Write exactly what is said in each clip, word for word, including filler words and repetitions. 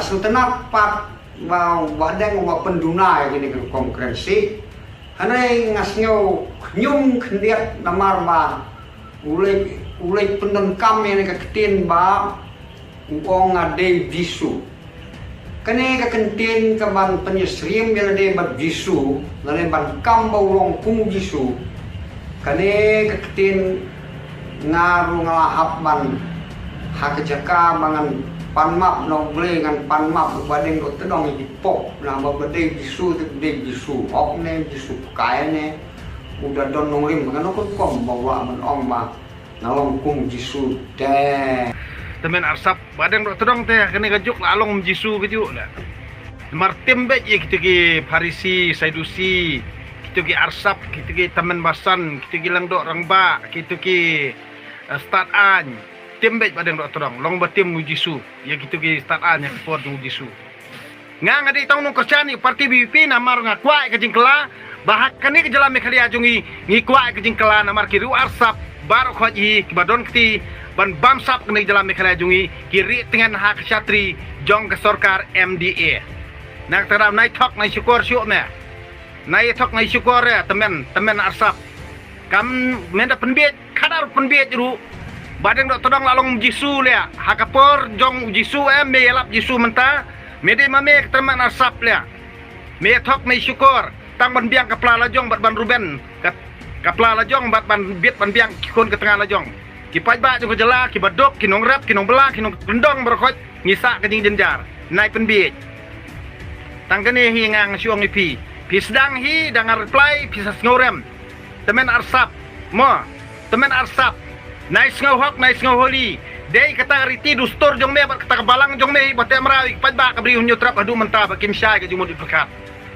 Sngewtynnat pat ba u Bahdeng u ba pynduna ïa kine ki rukom kren sih. Hynrei nga sngew khñium khyndiat namar ba u leit, u leit pyndonkam ïa kane ka ktien ba u ong nga dei Jisu. Kane ka ktien ka ban pynïasyriem ïa lade bad Jisu, lane ban kam ba u long kum u Jisu. Kane ka ktien nga ruh nga la hap ban ha ka jaka ba ngan pan map na U Blei, ngan pan map u Bahdeng Dohtdong ïa ki pop, na ba ba dei Jisu te dei Jisu hok ne Jisu pkai ne. U da don nongrim, ngan ong kumno ba u lah ban ong ba nga long kum Jisu te. Tymmen arsap Bahdeng Dohtdong te, kane ka juk la long Jisu ka juk la. Namar tim beit ïa kito ki Pharisi, Sadusi, kito ki arsap, kito ki tymmen basan, kito ki lyngdoh rangbah, kito ki, eh, stad aiñ. Tim beit Bahdeng Dohtdong, long ba tim u Jisu ïa kito ki stad aiñ ha ka por jong u Jisu. Nga, nga dei tang nongkyrshan ïa ka party B P P namar nga kwah ïa ka jingkylla ba ha kane ka jylla Meghalaya jong ngi, ngi kwah ïa ka jingkylla namar ki riew arsap baroh khoit hi kiba don kti ban bamsap kane ka jylla Meghalaya jong ngi, ki rieh tngen ha ka shatri jong ka sorkar M D A. Na kata ka daw nai thok nai shukor shuh me. Nai thok nai shukor ïa tymmen, tymmen arsap. Kam, men da pynbiej, khadar pynbiej ruh. Bahdeng Dohtdong la long Jisu leh. Ha ka por jong u Jisu, eh, me ïalap Jisu mynta. Me dei ma me ka tymmen arsap leh. Me thok me shukor. Tang ban biang ka pla la jong bad ban ruben. Ka, ka pla la jong bad ban bit ban biang ki khun ka tnga la jong. Ki paidbah jong ka jylla, kiba duk, ki nongrep, ki nongbylla, ki nongkyndong baroh khoit. Ngi sah ka jingjynjar. Nai pynbiej. Tang kane hi nga nga shu ong ïa phi. Phi sdang hi da nga reply, phi sa sngewrem. Tymmen arsap. Mo. Tymmen arsap. Nai sngew hok, nai sngew holi. Dei kata ka riti dustur jong me bad kata ka balang jong me hi ba te mraw ïa ki paidbah ka bri Hynñiewtrep haduh mynta ba kim shai ka jingmut jingpyrkhat.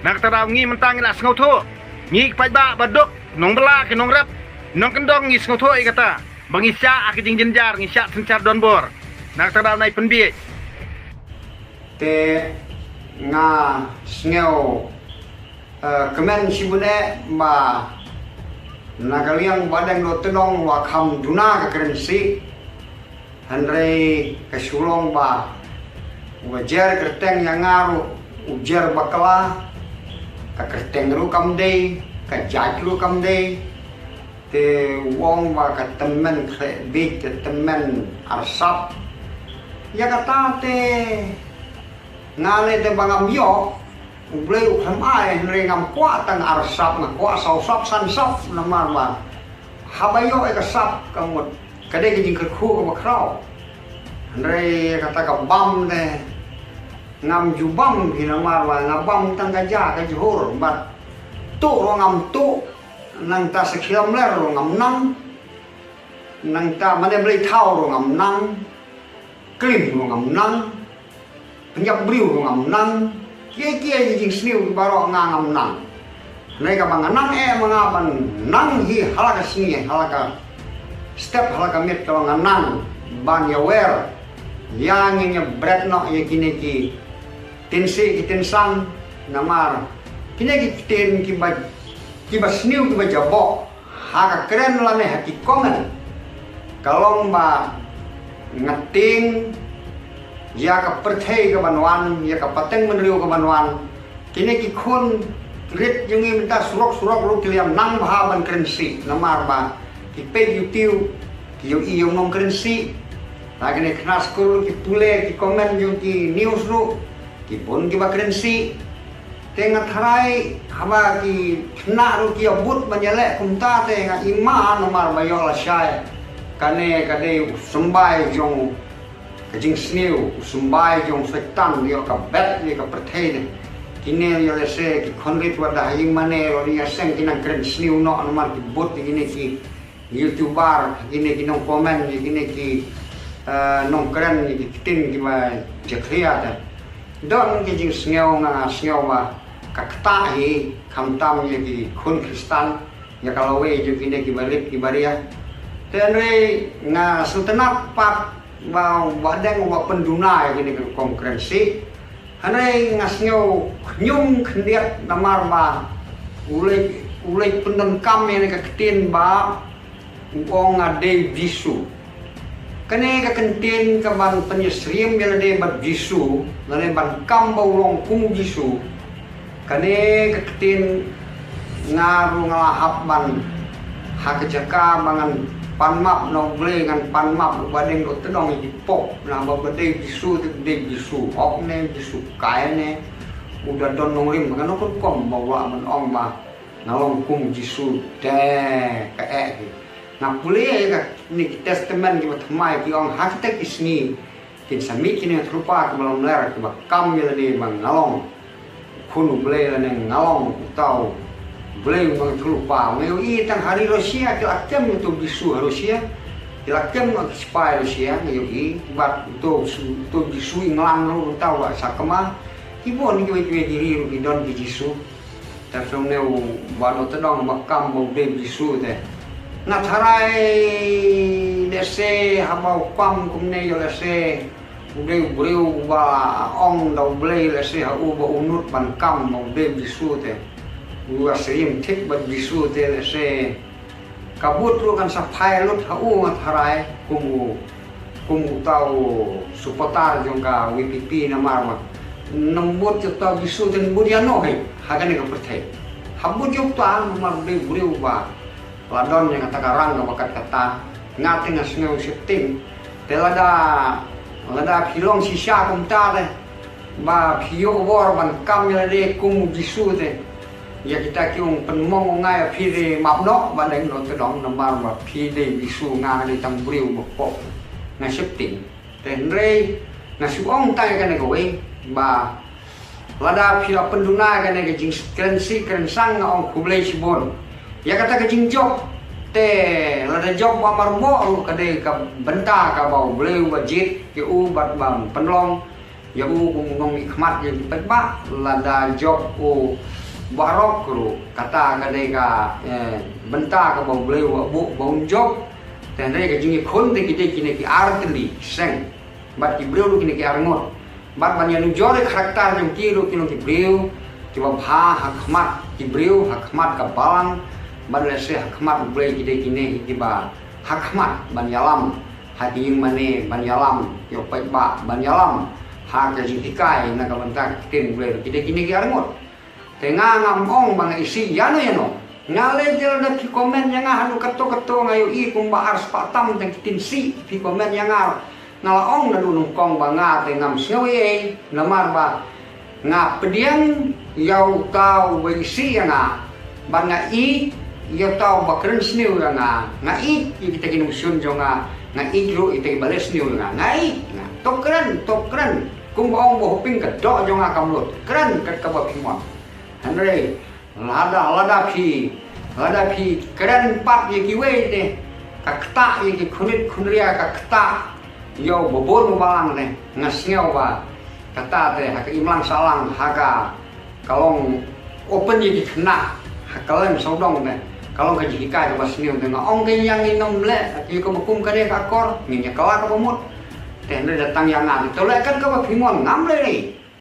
Na kata daw ngi mynta ngi la sngewthuh. Ngi ki paidbah ba duk, nongbylla ki nongrep, nongkyndong ngi sngewthuh ïa kata. Ba ngi shah ha ka jingjynjar, ngi shah synshar donbor. Na kata daw nai pynbiej. Te nga sngew, eh, kmen shibun eh ba na ka liang Bahdeng Dohtdong wa kham duna ka kren sih. Hynrei ka shu long ba u jer kyrteng ïa nga ruh u jer bakla, ka kyrteng ruh kam dei, ka jait ruh kam dei. Te u ong ba ka tymmen khleh biej, ka tymmen arsap. Ïa kata te nga leh te ba ngam ïoh, U Blei u khlem ai, hynrei ngam kwah tang arsap, nga kwah saw sap san sap namar ba haba ïoh ïa ka sap ka mut ka dei ka jingkyrkhu kaba khraw. Hynrei kata ka bam te ngam ju bam hi namar ba nga bam tang ka ja ka jhur bad tuh ruh ngam tuh. Nangta sa khlam ler ruh ngam nang. Nangta mane blei thaw ruh ngam nang. Klim ruh ngam nang. Pynjap briew ruh ngam nang. Kiei kiei ki jingsniew ki baroh nga ngam nang. Hynrei kaba nga nang eh ma nga ban nang hi ha la ka sngi, ha la ka step, ha la ka miet kaba nga nang ban ïawer. Ïa ngin ïa bret noh ïa kine ki tynsih ki tynsang namar kine ki ktien kiba, kiba sniew kiba jaboh ha ka kren lane ha ki comment. Ka long ba nga tieng ïa ka pyrthei ka ban wan, ïa ka pateng bynriew ka ban wan. Kine ki khun rit jong ngi mynta surok surok ruh ki la nang bha ban kren sih namar ba ki peit YouTube ki ïohi ïa u nongkren sih. La kine khynnah skul ki pule ki comment jong ki news ruh ki bun kiba kren sih. Te nga tharai haba ki khynnah ruh ki ïa bud ban ïaleh kumta te nga i ma namar ba ïoh lashai kane ka dei u symbai jong ka jingsniew, u symbai jong Soitan ïoh ka bet ïa ka pyrthei ne. Kine ïoh lehse ki khun rit wat da ha ïing mane wat ïa seng ki nang kren sniew noh namar ki bud ïa kine ki YouTuber, kine ki nong comment, kine ki, eh, nong kren, ki ktien kiba jakhlia te. Don ki jingsngew nga sngew ba ka ktah hi khamtam ïa ki khun Khristan, ïa ka lawei jong kine kiba rit kiba ria. Te hynrei nga sngewtynnat pat ba, ba dang ba pynduna ïa kine ki rukom kren sih. Hynrei nga sngew khñium khyndiat namar ba u leit, u leit pyndonkam ïa kane ka ktien ba u ong nga dei Jisu. Kane ka kyntien ka ban pynïasyriem ïa lade bad Jisu, lane ban kam ba u long kum u Jisu. Kane ka kyntien nga ruh nga la hap ban ha ka jaka ba ngan pan map na U Blei, ngan pan map u ba deng u tdong ïa ki pop, na ba ba dei Jisu te dei Jisu, ok ne Jisu kai ne. U da don nongrim, ba ngan ong kum ba u la ban ong ba nga long kum Jisu te ka eh ki. Nga pule ïa kane ki testament ki ba thymmai ki ong ha kita ki sngi kin sa mih kine ki thylliej ki ba lamler ki ba kam ïa lade ba nga long u khun U Blei lane nga long uta U Blei u nongïathuhlypa. Thylliej ba nga ïohi tang ha ri Russia ki la kem uto u Jisu ha Russia. Ki la kem ki sipai Russia nga ïohi, bad uto u Jisu England ruh uta u ba sakma. Ki bun kiwei kiwei ki ri ruh ki don ki Jisu. Te shu ne u ba u tdong ba kam ba u dei Jisu te. Nga tharai lehse haba u kam kumne ïoh lehse u dei u briew u ba ong da U Blei lehse ha u ba u nud ban kam ba u dei Jisu te. U ïasyriem thik bad Jisu te lehse ka bud ruh kan sa phai lut ha u, nga tharai kum u, kum uta u supporter jong ka VPP namar ba nang bud jong uta u Jisu te bud ïano hi ha kane ka pyrthei. Ha bud jong uta namar u dei u briew ba la don ïa kata ka rang kaba kat kata. Nga te nga sngew sheptieng. Te lada, lada phi long shisha kumta te ba phi ïoh bor ban kam ïa lade kum u Jisu te, ïa kita ki ong pynmong ong nga ïa phi te map noh ba deng noh tdong namar ba phi dei Jisu, nga dei tang briew ba pop. Nga sheptieng. Te hynrei nga shu ong tang ïa kane kawei ba lada phi la pynduna ïa kane ka jingkren sih kren sang nga ong khublei shibun. Ïa kata ka jingjop te lada jop ba marmoh ruh ka dei ka bynta kaba U Blei u ba jied ïa u bad ba pynlong ïa u kum u nongmihkhmat ïa ki paidbah. Lada jop u baroh ruh kata ka dei ka, eh, bynta kaba U Blei u ba buh ba un jop. Te hynrei ka jingïakhun te ki dei kine ki ar tylli seng. Bad ki briew ruh kine ki ar ngut. Bad ban ïanujor ïa ka character jong ki ruh ki long ki briew kiba bha ha khmat ki briew, ha khmat ka balang, bad lehse ha khmat U Blei ki dei kine kiba ha khmat ban ïalam ha ki ïingmane, ban ïalam ïa u paidbah, ban ïalam ha ka jinghikai na ka bynta ka ktien U Blei ruh ki dei kine ki ar ngut. Te nga ngam ong ba nga isih ïano ïano. Nga leh jel da phi comment ïa nga haduh kato kato nga ïohi kumba ar spah tam tang ki ktien sih phi comment ïa nga. Nga la ong naduh nyngkong ba nga te ngam sngew ei ei namar ba nga pdiang ïa uta uba isih ïa nga. Ba nga ïeit ïa uta uba kren sniew ïa nga. Nga ïeit ïa kita ki nongshun jong nga. Nga ïeit ruh ïa kita kiba leh sniew ïa nga. Nga ïeit nga. To kren, to kren. Kumba ong ba hoping ka doh jong nga kam lut. Kren kat kaba phi mon. Hynrei lada, lada phi, lada phi kren pat ïa kiwei te, ka ktah ïa ki khunit khunria, ka ktah ïa u babun u balang te, nga sngew ba kata te ha ka imlang sahlang ha ka, ka long open ïa ki khynnah ha ka leng sawdong te, ka long ka jinghikai kaba sniew te. Nga ong ka ïa ngi nym leh ïa kaba kum kane ka akor, ngin ïa kylla kaba mut. Te hynrei da tang ïa nga te to leh kat kaba phi mon, ngam leh ei.